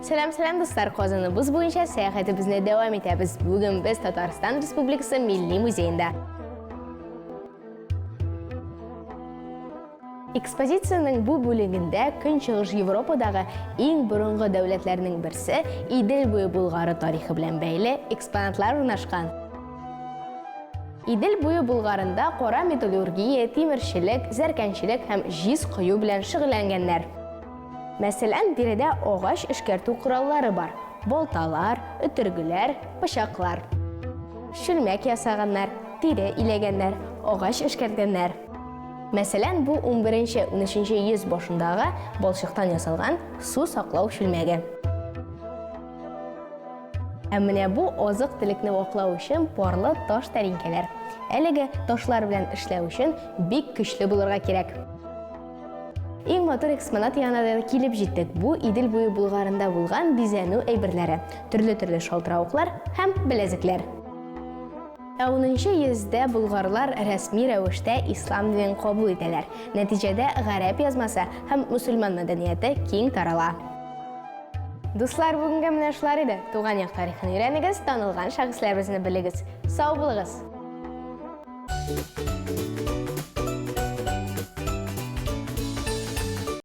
Сәлам, сәлам, дуслар! Казаныбыз буенча сәяхәтебезне дәвам итәбез. Бүген без Татарстан Республикасы Милли музеенда. Экспозициянең бу бүлегендә Көнчыгыш Европадагы иң борынгы дәүләтләрнең берсе Идел буе Болгары тарихы белән бәйле экспонатлар урнашкан. Идел буе Болгарында кара металлургия, тимерчелек, зәркәнчелек һәм җиз кою белән шөгыльләнгәннәр. Мәсәлән, биредә агач эшкәртү кораллары бар, балталар, өтергеләр, пычаклар. Чүлмәк ясаганнар, тире иләгәннәр, агач эшкәрткәннәр. Мәсәлән, бу унберенче-унөченче йөз башындагы балчыктан ясалган су саклау чүлмәге. Ә менә бу азык-төлекне ваклау өчен парлы таш тәлинкәләр. Әлеге ташлар белән эшләү өчен бик көчле булырга кирәк. Иң матур экспонат янына да килеп җиттек. Бу Идел буе Болгарында булган бизәнү әйберләре, төрле-төрле шалтыравыклар һәм беләзекләр. Ә унынчы йөздә болгарлар рәсми рәвештә ислам динен кабул итәләр. Нәтиҗәдә гарәп язмасы һәм мөселман мәдәнияте киң тарала. Дуслар, бүгенгә менә шулар иде. Туган як тарихын өйрәнегез, танылган шәхесләребезне белегез. Сау булыгыз!